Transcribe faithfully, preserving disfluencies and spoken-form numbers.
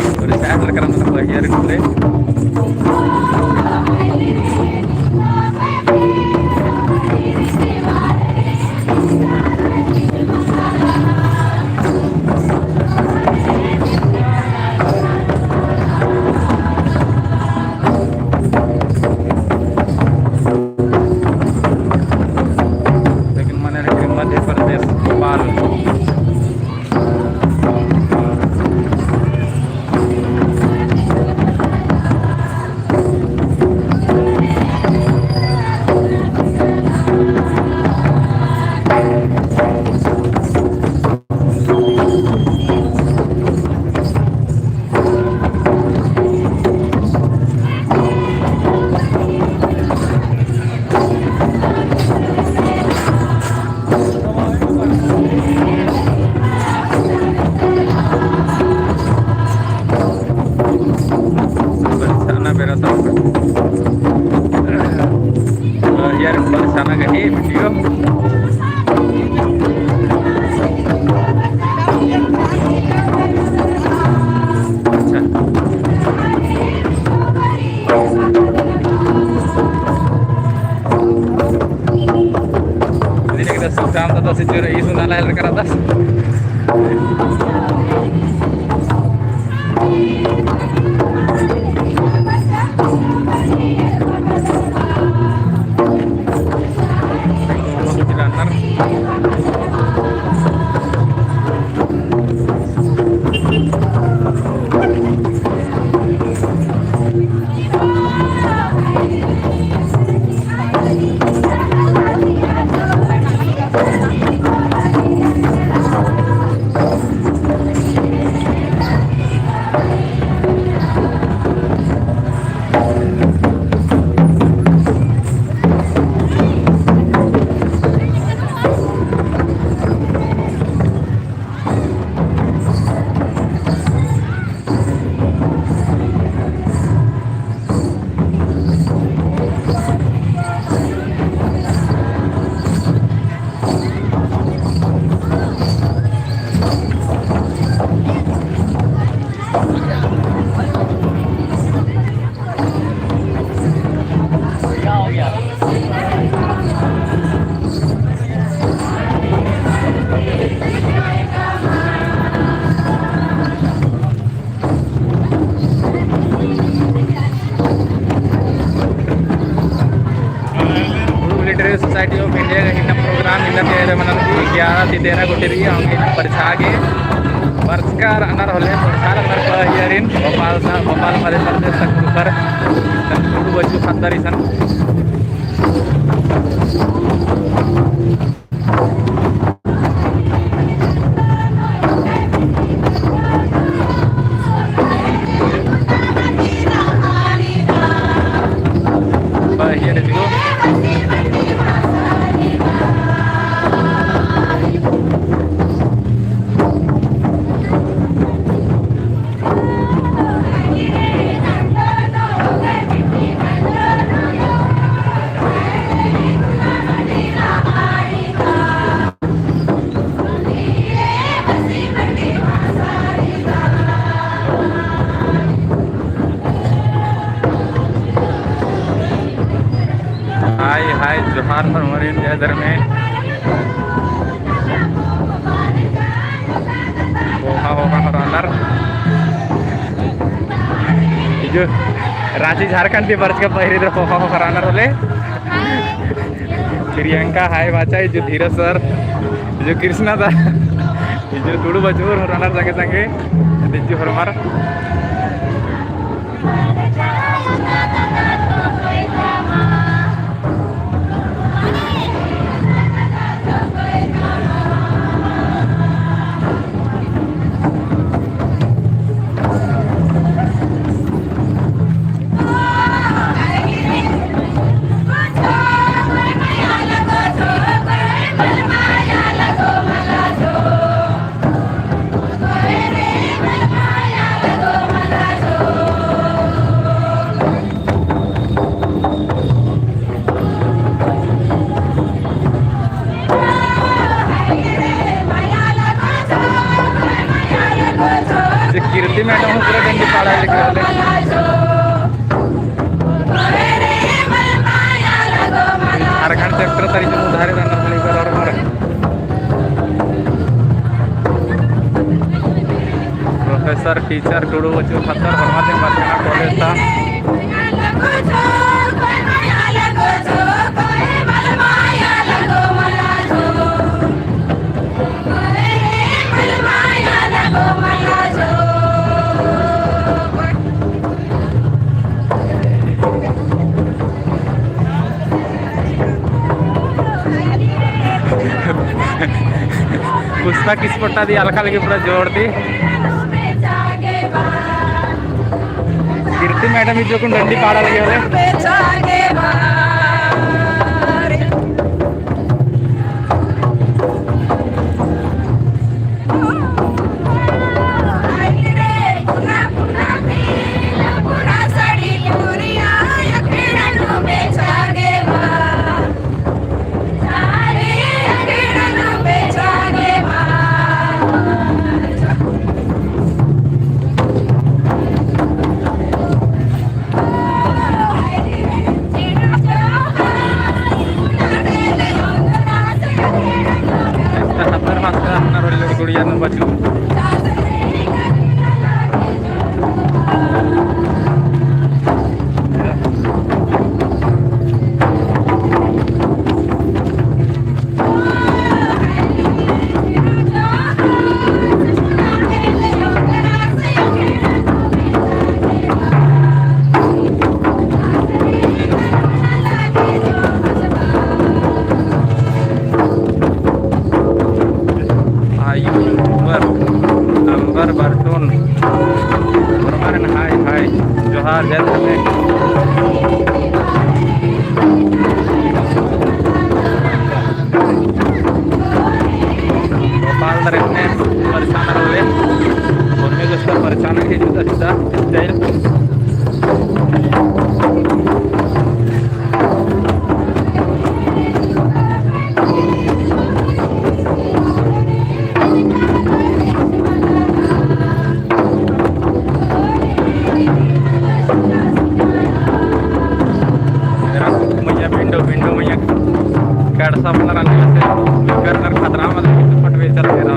और इस तरह करम तो बढ़िया रे बोले। लेकिन मने लेकिन मध्य प्रदेश, भोपाल। बरसाना बेरा तो। यार, बरसाना का ही video। अच्छा। इदिन एकदा सुल्तान दादा से जो रईस उन्ना ला हेलर करा दस। Literary Society of India का इन्ना program इन्ना तेरह मनन की ग्यारह ती तेरह गो टेरी, हम इन्ना बरचका गे, बरचका रअनर होले, बरचका रअनर पहें आरिन, भोपाल ता, भोपाल मध्य प्रदेश तक ऊपर, तक टुडू बच्चू ख़द्दर इसन। हाय, हाय, जोहार, होरमरिन जय धर्मे। ख़ोख़ा, ख़ोख़ा होरअनर। इजो राँची झारखंड ती बरचका पहें आरिन ख़ोख़ा, ख़ोख़ा होरअनर होले। प्रियंका, हाय बाचा, इजो धीरज सर, इजो कृष्णा दा, इजो टुडू बचोर होरअनर संगे संगे, इजो होरमर। पूरा डंडी पाड़ा लेके रहले। झारखंड chapter तरी जो उधारे दाना बोली कर और मारे। Professor, teacher, टुडू बच्चू खत्तर हरमा दिन बरचना college ता। पुष्पा किस पट्टा दी अलखा लगे पूरा जोर दी। कीर्ति madam इज्जो कुन डंडी पाड़ा लगे होले। हाय YouTuber नंबर बरटोन। हाय हाय, जोहार, जय धरम। गोपाल दर इतने परेशान रहे, उनमें जिसका परेशान है जुदा जुदा style। मेरा मइय्याँ भिंडो, भिंडो मइय्याँ कड़सा वाला रहने से, कर कर खतरा वाला पटवे चल मेरा।